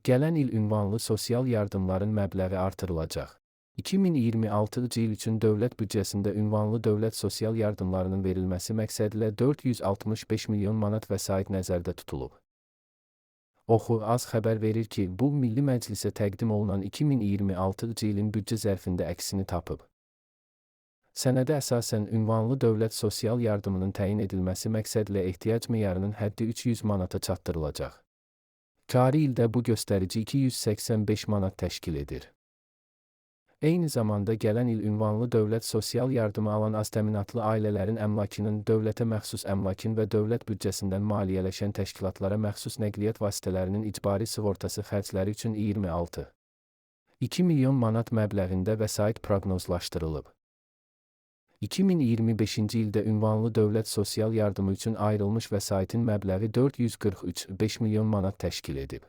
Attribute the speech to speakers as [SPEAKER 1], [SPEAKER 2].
[SPEAKER 1] Gələn il ünvanlı sosial yardımların məbləği artırılacaq. 2026-cı il üçün dövlət büdcəsində ünvanlı dövlət sosial yardımlarının verilməsi məqsədilə 465 milyon manat vəsait nəzərdə tutulub. Oxu az xəbər verir ki, bu Milli Məclisə təqdim olunan 2026-cı ilin büdcə zərfində əksini tapıb. Sənədə əsasən ünvanlı dövlət sosial yardımının təyin edilməsi məqsədilə ehtiyac meyarının həddi 300 manata çatdırılacaq. Cari ildə bu göstərici 285 manat təşkil edir. Eyni zamanda gələn il ünvanlı dövlət sosial yardımı alan aztəminatlı ailələrin əmlakının, dövlətə məxsus əmlakın və dövlət büdcəsindən maliyyələşən təşkilatlara məxsus nəqliyyat vasitələrinin icbari sığortası xərcləri üçün 26,2 milyon manat məbləğində vəsait proqnozlaşdırılıb. 2025-ci ildə ünvanlı dövlət sosial yardımı üçün ayrılmış vəsaitin məbləği 443,5 milyon manat təşkil edib.